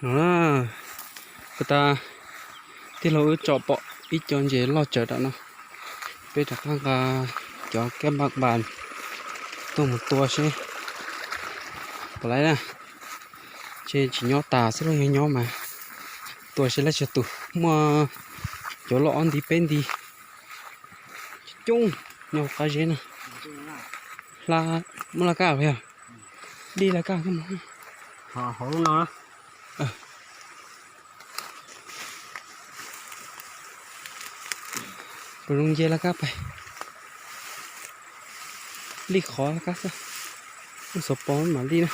No na, puag ta tij laug wb tsom pom ib co ntses loj tsawv tom no. Peb rov qab nqa cov kab npaj npas tuaj mus tua seb puas laib na. Ces tsis nyob tas xwb los yog nyob mas tua seb laib tsis tus. Muaj cov loj ob nti peb nti coob nyob qab zeb na. Hla, muab laj kab los yog dij laj kab koj mus. Hauv lub no. Pus zoo nce laj kab pais. Lij qhov laj kab xwb. Lub xov pos mam lij na.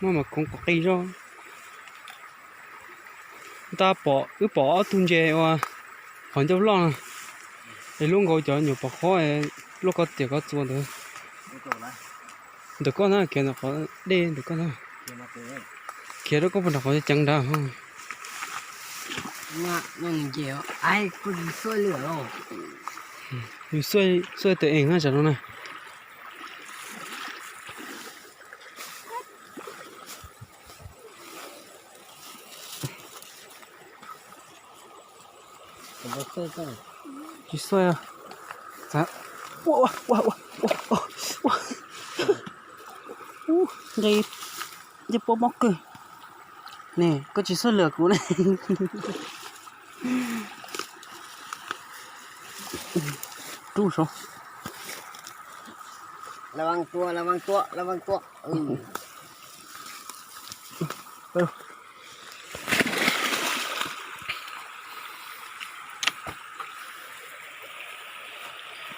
Muaj mas koov qis zog. Tab pom, wb pom ob tug ntses uas qhov ncauj loj na, es lub nkaus cov nyuam pom qhob luaj koj tiam koj txua ntawd. Ntawm koj na, khiav ntawm qhov dej ntawm koj na. Khiav rau koj puas nram qhov ceev nrad. Yus xuaj tes ees na tsam no na. Tsis xuaj. Nqe ncej puab mob kawg. Ne koj tsis xuaj lwm kuv ne. Rub saud.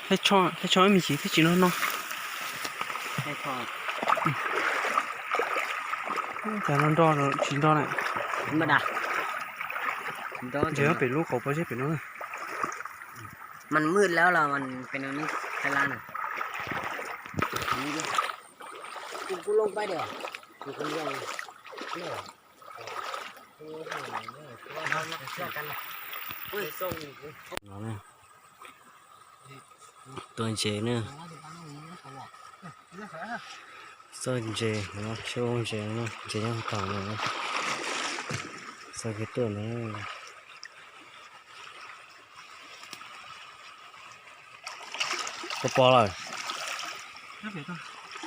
Thaij tsho ib me ntsis thiaj tsis no no. Cas no nrog tsis nrog na. Ntses pem lub qhov pob zeb pem no. Tua ntses na. Txoj ntses no, tsis ua ntses no, ntses nyob tom no. Txoj kev tuaj na. Koj pom lawm.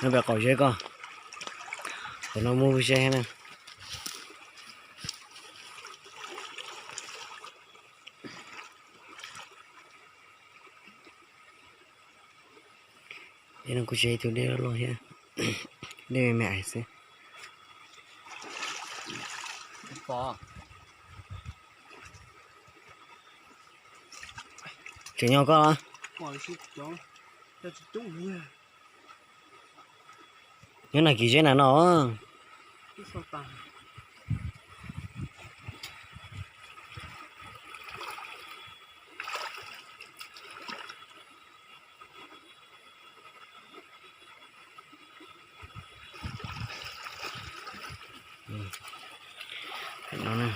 Nyob pem qaum zeb koj. Tom no muaj lub zeb na. Dej no kuj tsis yog ib tug dej loj thiab, dej me me xwb. Tseem nyob koj los? Nyob na kis zeb na no. Ntawm no na.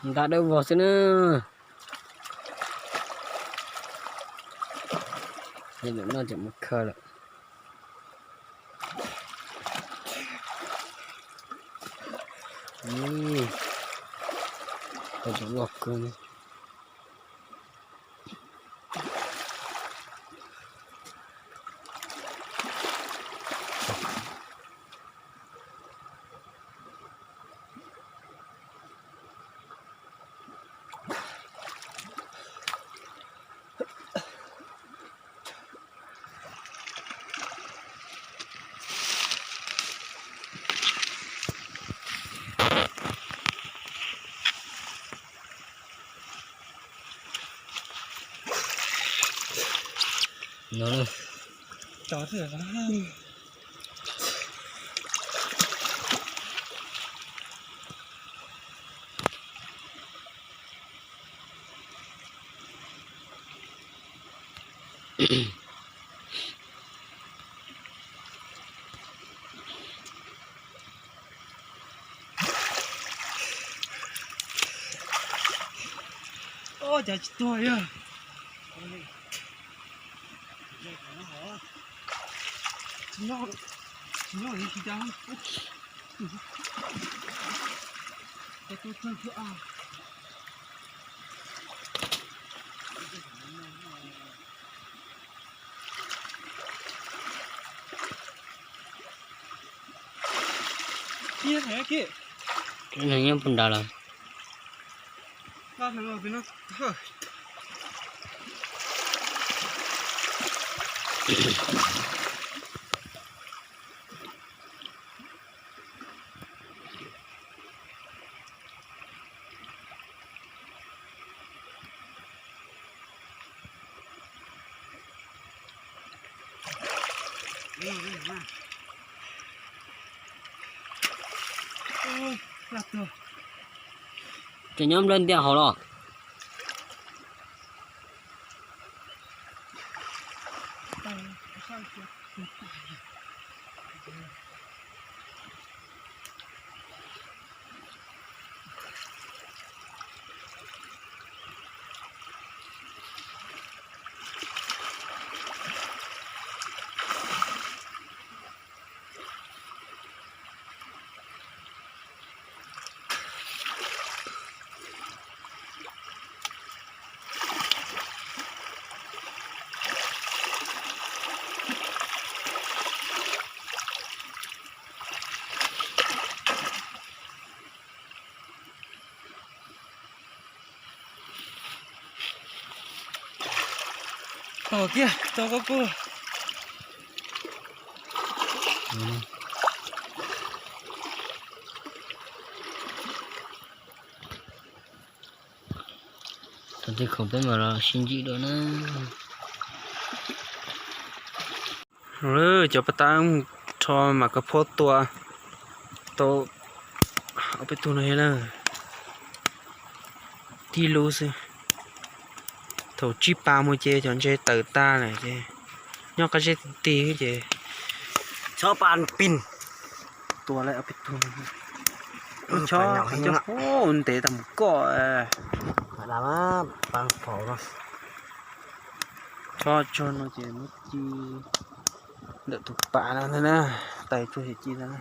Nta dawb vog xwb na. Noj tseem mus khaws lawm. Tseem loj kawg. No, Ua cas tsis tuag yog? Tsis nyob li tsis cas. Nws nyob puag nrad lawm. Ces nyob nplawg ntiaj hauv los. Tom kiag tau koj kuj. Thaum twg khoom peb mam los sib ntsib dua na. Cov paj tab rho mam kab phob tua tau ob peb tug no thiab na. Tib lub xwb. Thaum tsib pas mus ces cov ntses tawm tag lawm ces nyob qab zeb ti ti ces txhob pa pin. Tua lawm ob peb tug. Chob ntev tas mus koj. Chob tso no ces muab ci ntawm tus pam no ntag na, tais tsuag ci ci ntag na.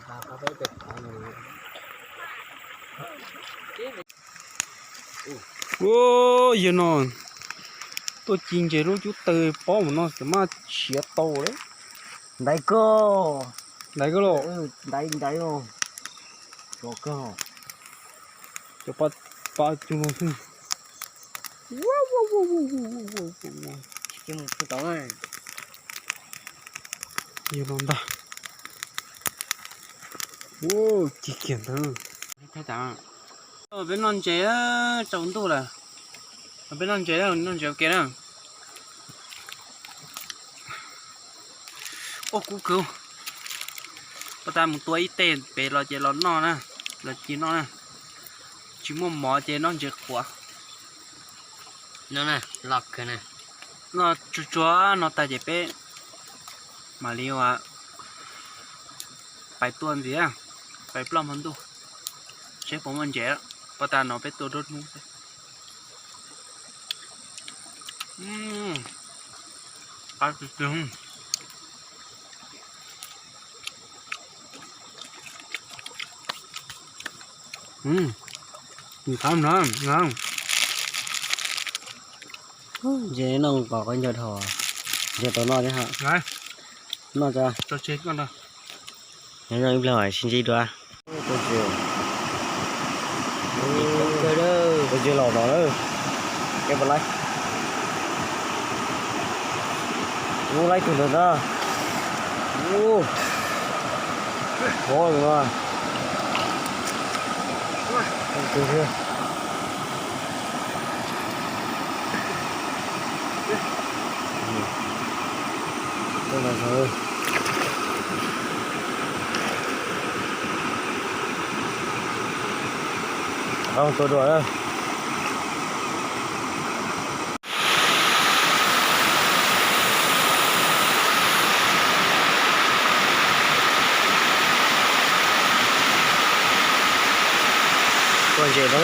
Ua, yawg no tuaj ci ntses lub cub taw pob mus no xwb mas siav tau lawm. Ntaiv koj. Ntaiv koj los. Ntaiv ntaiv los. Cov koj. Cov pab cug no xwb. Yog no ntag. Ua, ci kiag ntawd. Peb noj ntses tsaus ntuj lawm. Peb noj ntses, noj ntses ua ke na. Ua kub kawg. Ua tas mus tua ib teg pem los ces los noj na. Los ci noj na. Tsis muaj mov ces noj ntses qhuav. Noj na, loj kawg na. Noj tsuag tsuag no tag ces peb mam li ua pais tua ntxiv, pais ploj hmo ntuj, seb puas muaj ntses. Pov tas no peb tua dua hnub xwb. Qab tiag tiag. Qab no. Ntshe noj qos qab ncaug dhau, ntshe tau noj thiab ha. Noj tso. Nyob zoo ib pliag sib ntsib dua. Tus ntses los no, eb, puas laib? Ub, laib tus ntawd na. Ub, hov no. Tua dua. Tua ntses no,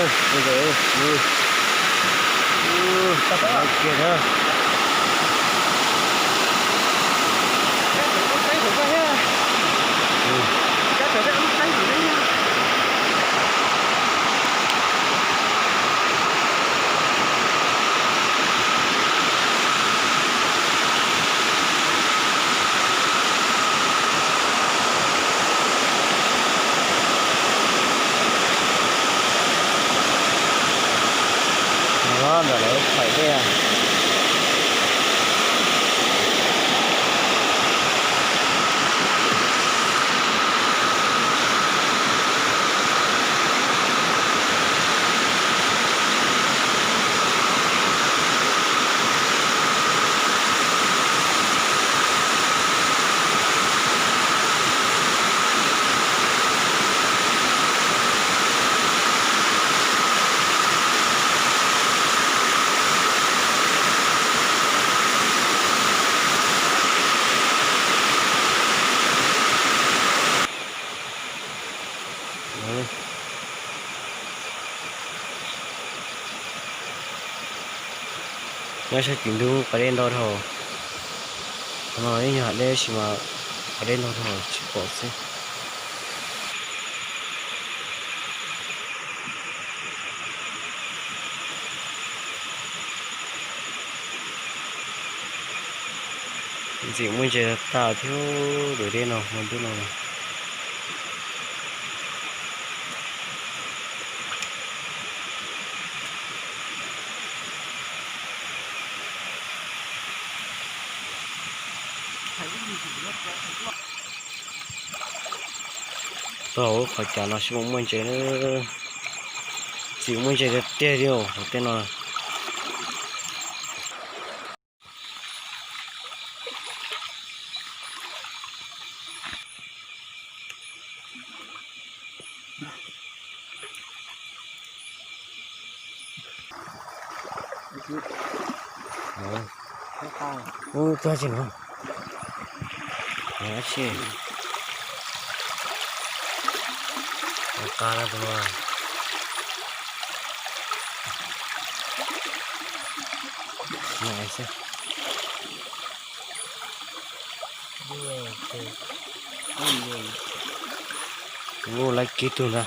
tua ntses kiag na. Ntawm lawv thaij dej. Nyob sab tim ntug pas dej ntau dhau. Qhov no ib nyuag hav dej tab sis mas pas dej ntau dhau tsis pom xwb. Ntxim muaj ntses tag thiab, dej no hmo ntuj no. Tuaj hauv qhov cav no sib muaj muaj ntses na. Ntxim muaj ntses tiag tiag li hauv tej no. Ub, tuag tsis no. Ub, tsis. Qa na tus no. Ub, lawv kiv tug ntag.